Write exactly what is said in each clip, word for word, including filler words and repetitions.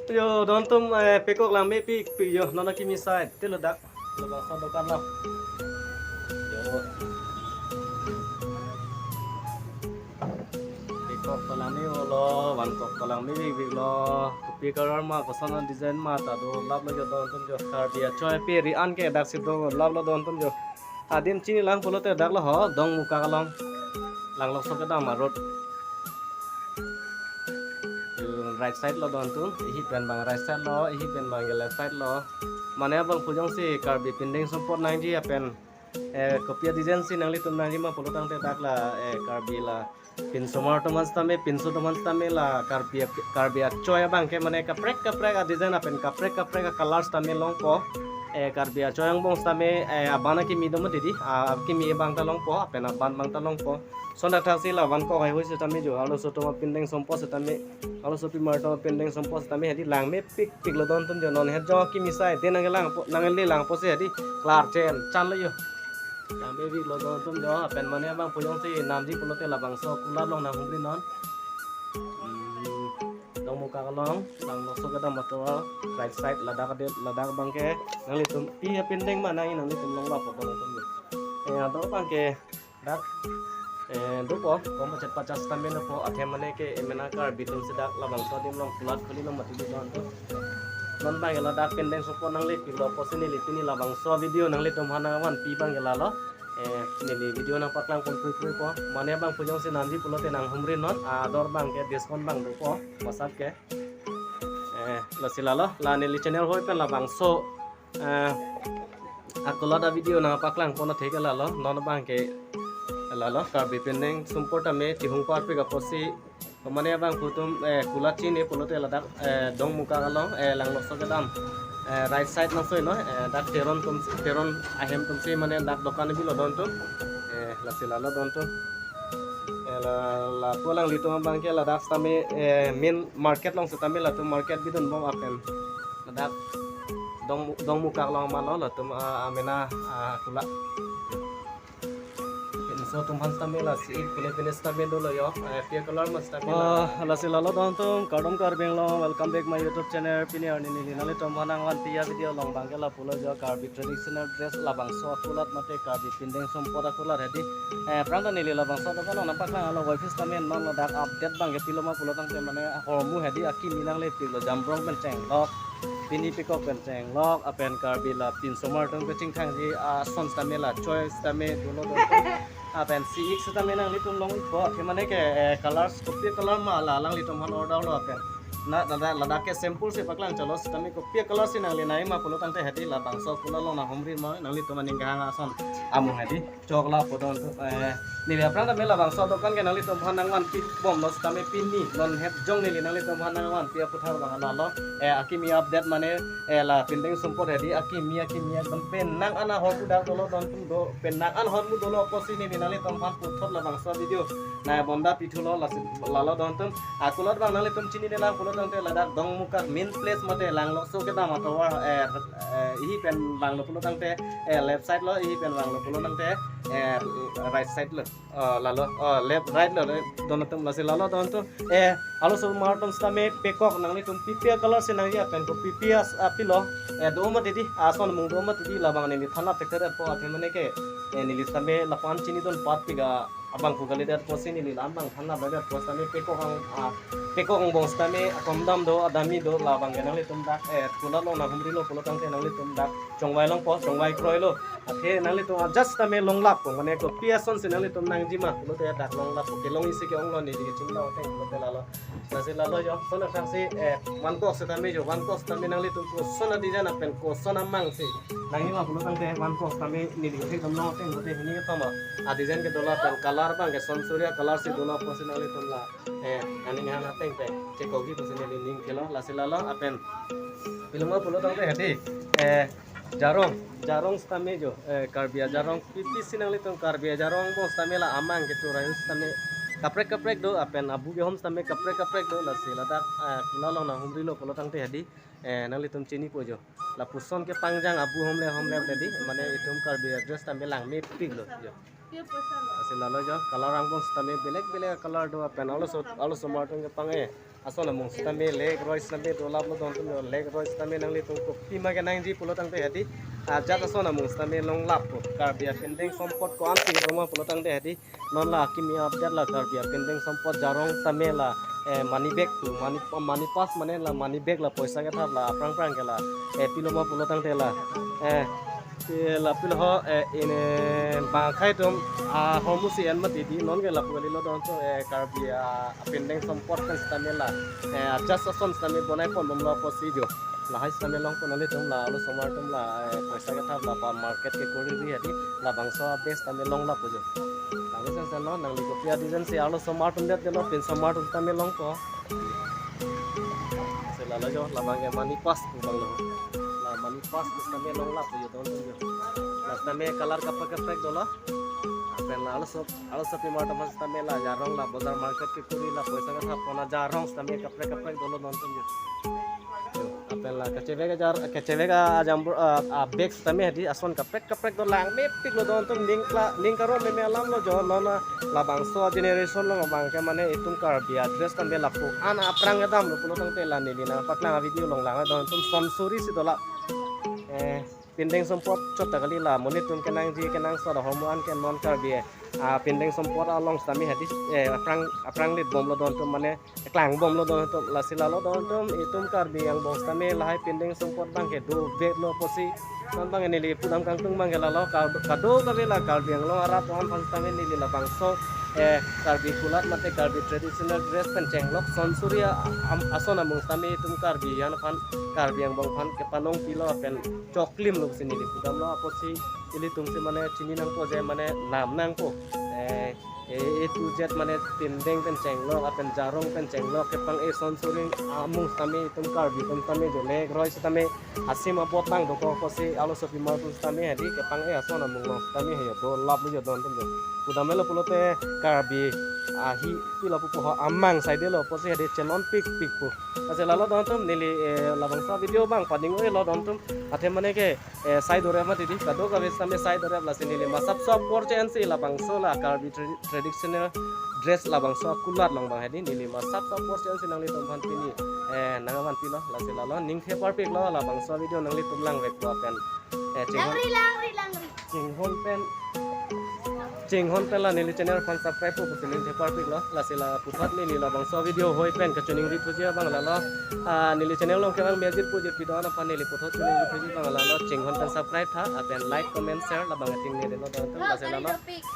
Yo, don atum, eh, pekok langmepikpik yo, non akimi asai, te ladak. Labangso adokan lo. Yo. Pekok ta langme-olo, vangkok ta langmepikpik lo. Kopi color ma, koson design ma ta dolaplo yo don atum yo. Karbi achoi pe ri-an ke daksi dolaplo don atum yo. Adim chinilang pulote dak lo ho, Dongmukak along. Langlokso kedam a-road. Right side lo don atum, ihi pen abang right side lo, ihi pen abang left side lo. Mane abang pu jongsi Karbi pindeng sumpot nangji apen, eh, kopi a-design si nanglitum nangjima pulo tangte dak la, eh, Karbi la pinsomar atum an sitame, pinso atum an sitame la Karbi, Karbi achoi abang ke mane kaprek kaprek a-design apen kaprek kaprek a-color sitame longpo. Eh, Karbi achoi angbong sitame, eh, aban akimi do mati di, akimi abang ta longpo, apen aban abang ta longpo. Lason thakthaksi la vangkok haihui sitame jo, arloso atum apindeng sumpot sitame, arloso apimar atum apindeng sumpot sitame hedi langmepikpik lo don atum jo, non het jong akimi asai, de nangkelangpo, nanglelangpo si hedi, klar chen, chan lo yo. Langmepik lo don atum jo, apen mane abang pu jongsi namji pulote labangso akulat along nanghumri non. Hmm, Dongmukak along, Langlokso kedam atovar, right side ladak adet, ladak abang ke, nanglitum, pi apindeng ma nangji nanglitum longlappo don atum jo. Eh, ador abang ke, dak, eh, dopo, kom pachet pachas sitame dopo, athe mane ke, eh, mena Karbi atum si dak labangso adim along kulat khuli along mati di don atum. Non abang ke ladak pindeng sumpot nanglipiklo pusi neli pini labangso video nanglitum aphan nangvanpi abang ke lalo. Eh, neli video nangpaklang pon pui pui po. Mane abang pu jongsi namji pulote nanghumri non, ador abang ke discount abang dopo, masat ke. Eh, lasi lalo, la neli channel hoi pen labangso, eh, akulat a-video nangpaklang pon athe ke lalo, non abang ke lalo, Karbi pindeng sumpot tame chihung parpik apotsi, mane abang pu atum, eh, kulat chini pulote ladak, eh, Dongmukak along, eh, Langlokso kedam, eh, right side nangso-i no, eh, dak Teron atum, Teron ahem atum si mane dak dokan bilo don atum, eh, lasi lalo don atum. Eh, la, lapu alanglitum abang ke ladak sitame, eh, main market along sitame latum market bidun bom apen. Ladak Dong, Dongmukak along ma lo latum, ah, amena, ah, kulat. Pinso atum aphan sitame lasi ik pine pine sitame dolo yo. Eh, pi a-color ma sitame la. Ah, lasi lalo don atum, kardom Karbi Anglong, welcome back my YouTube channel. Pini arni neli nanglitum aphan nangvanpi a-video along abang ke lapulo jo, Karbi traditional dress labangso akulat mate Karbi pindeng sumpot akulat hedi. Eh, aphrang ta neli labangso adokan along nangpaklang lo, wai phis tame non ladak update abang ke pilo ma pulo tangte mane ahormu hedi akimi nanglipiklo, jambrong pen chenglok, pini pekok pen chenglok, apen Karbi la pinsomar atum kachingthangji ason sitame la choice tame dolo dolo. Apen si ik sitame nanglitum long ikpo, ke mane ke, eh, colors, kopi color ma la alanglitum aphan order lo apen. Na, ladak, ladak ke sample si paklang cholo sitame kopi color si nangli nangji ma pulo tangte hedi labangso akulat along nanghumri ma nanglitum aning kehang ason amung hedi. Chokla pu don atum, eh, neli aphrang tame labangso adokan ke nanglitum aphan nangvanpi bomlo sitame pini non het jong neli nanglitum aphan nangvanpi aputhak abang lalo, eh, akimi update mane, eh, la pindeng sumpot hedi akimi akimi akam pen nang ana hor kudak dolo don atum do, pen nang an hor mu dolo apotsi neli nanglitum aphan puthot labangso video nang bonda pithulo lasi lalo don atum. Akulat abang nanglitum chininelang pulo tangte ladak Dongmukak main place mate Langlokso kedam atovar, eh, eh, ihi pen vanglo pulo tangte, eh, left side lo, ihi pen vanglo pulo tangte, eh, right side lo. Oh, lalo, oh, left, right lo, eh, don atum lasi lalo don atum. Eh, arloso mar atum sitame pekok nanglitum pipi a-color si nangji apen kopi pi a-, apilo, eh, do mati di, ason amung do mati di labang neli thanlap thekthedetpo athe mane ke, eh, neli sitame lapu-an chinidun parpik a abang pu kalidet apotsi neli la-an abang thanlapdetpo sitame pekok ang, ah, pekok angbong sitame akom dam do, adami do, labang ke nanglitum dak, eh, kulat along nanghumrilo pulo tangte nanglitum dak chongvai longpo, chongvai kroilo. Athe nanglitum adjust tame longlappo, mane kopi ason si nanglitum nangji ma pulote dak longlappo, kelong isi ke-onglo neli kachinglo ateng pulote lalo. Lasi lalo yo, lason thakthaksi, eh, vangkok sitame jo, vangkok sitame nanglitum koson a-design apen koson amang si nangji ma pulo tangte vangkok sitame neli kethekdamlo ateng pulote hini kethom a-design ke dolo apen color abang ke son suri a-color si dolo apotsi nanglitum la, eh, aning kehang ateng pen chekokji pusi neli ning kelo, lasi lalo apen pilo ma pulo tangte hedi, eh, jarong, jarong sitame jo, eh, Karbi ajarong, pipi si nanglitum Karbi ajarong angbong sitame la amang ketur ayu sitame kaprek kaprek do, apen abu kehom sitame kaprek kaprek do, lasi ladak, eh, kulat along nanghumrilo pulo tangte hedi, eh, nanglitum chinipo jo. Lapuson kepangjang abu homle homle hedi, mane itum Karbi a-dress sitame langmepiklo jo. Lasi lalo jo, color angbong sitame belek belek color do lapen arloso, arlosomar atum kepang-e ason amung sitame lek roi sitame dolaplo don atum jo, lek roi sitame nanglitum kopima kenangji pulo tangte hedi, ajat ason amung sitame longlappo. Karbi apindeng sompot ko-ansi kedo ma pulo tangte hedi, non la kimi update la Karbi apindeng sompot jarong sitame la, eh, money bag pu, money, money purse mane la money bag la poisa kethap la aphrang aphrang ke la, eh, pilo ma pulo tangte la, eh, eh, la pilo ho, eh, in, eh, bangkai atum ahormu si en mati di, non ke lapu kalilo don atum, eh, Karbi, ah, apindeng sompot pen sitame la, eh, ajat ason sitame bonai ponbomlo apotsi jo. Lahai sitame longpo, nanglitum la arlosomar atum la, eh, poisa kethap la pa market kekori ri hedi, labangso a-bag sitame longlappo jo. Nangli sensen lo, nangli kopi a-design si arlosomar atum det delo, pinsomar atum sitame longpo. Lasi lalo jo, labang ke money purse pu abang lo. La money purse pu sitame longlappo jo don atum jo. La sitame color kaprek kaprek dolo. Lapen la arloso, arlosomar atum sitame la jarong la bojar market kekori la poisa kethap pon ajarong sitame kaprek kaprek dolo don atum jo. Lapen la kachevek ajar, kachevek a-ajambur, a, a-bag sitame hedi ason kaprek kaprek do, langmepiklo don atum, ning kla, ning karo meme alamlo jo, non labangso generation along abang ke mane itum Karbi a-dress tame lapu-an aphrang kedamlo pulo tangte la neli nangpaklang a-video along lang don atum, son suri si dola. Eh, pindeng sompot chot ta kali, la monit atum kenangji kenangsot ahormu an ke non Karbi, eh, apindeng sompot along sitame hedi, eh, aphrang, aphranglit bomlo don atum, mane keklang bomlo don atum. Lasi lalo don atum, itum Karbi angbong sitame lahai pindeng sompot abang ke doveklo apotsi. Non abang neli pudam kangtung abang ke lalo, ka-, kadokave la Karbi Anglong arat aphan sitame neli labangso, eh, Karbi kulat mate Karbi traditional dress pen chenglok son suri a-, am-, ason amung sitame itum Karbi an aphan, Karbi angbong aphan kepanong pilo lapen choklimlo pusi neli pudamlo apotsi ilitum si mane chini nangpo je, mane nam nangpo. Eh, A to Z mane pindeng pen chenglok lapen jarong pen chenglok kepang-e son suri amung sitame itum Karbi atum sitame jo lek roi sitame asim abot nang dokok apotsi arlosomar atum sitame hedi kepang-e ason amung along sitame he jo dolaplo jo don atum jo. Pudam melo pulote Karbi ahi pilo pupo ho, amang saidelo apotsi hedi chenonpikpik pu. Lasi lalo don atum, neli, eh, labangso video abang pading-oilo don atum. Athe mane ke, eh, sai dorep mati di, kadokave sitame sai dorep, lasi neli masapso apor che-ensi labangso la Karbi tra-, traditional dress labangso akulat along abang hedi neli masapso apor che-ensi nanglitum aphan pini, eh, nangvanpilo. Lasi lalo ningthe parpiklo, labangso video nanglitum langvekpo pen, eh, chinghon, langri, langri, langri, chinghon pen, chinghon pen la neli channel aphan subscribe po pusi ningthe parpiklo. Lasi la puthot neli labangso video hoi pen kachiningri thuji abang lalo, ah, neli channel along kevang mejir pu jirpi do-an aphan neli puthot chiningri thuji abang lalo, chinghon pen subscribe tha, lapen like, comment, share labang ating neli lo don atum. Lasi lalo,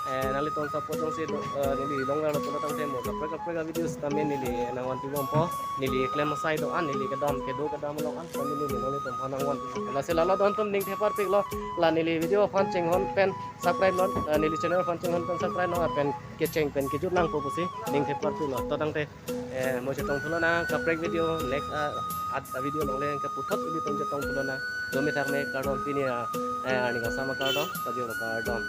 eh, nanglitum support jongsi do, eh, neli longverlo pulo tangte mo kaprek kaprek a-video sitame neli nangvanpi bompo. Neli klem asai do-an, neli kedam kedo kedam along an sitame neli nanglitum aphan nangvanpi. Lasi lalo don atum, ningthe parpiklo, la neli video aphan chinghon pen subscribe non, eh, neli channel aphan chinghon pen subscribe non, lapen kecheng pen kejut nangpo pusi ningthe parpiklo. To tangte, eh, mo chetong thulonang kaprek video, next, ah, at, a-video along le ke puthot ilitum chetong thulonang. Dome thakme, kardom, pini, ah, eh, arni kangsam kardom, pajirlo kardom.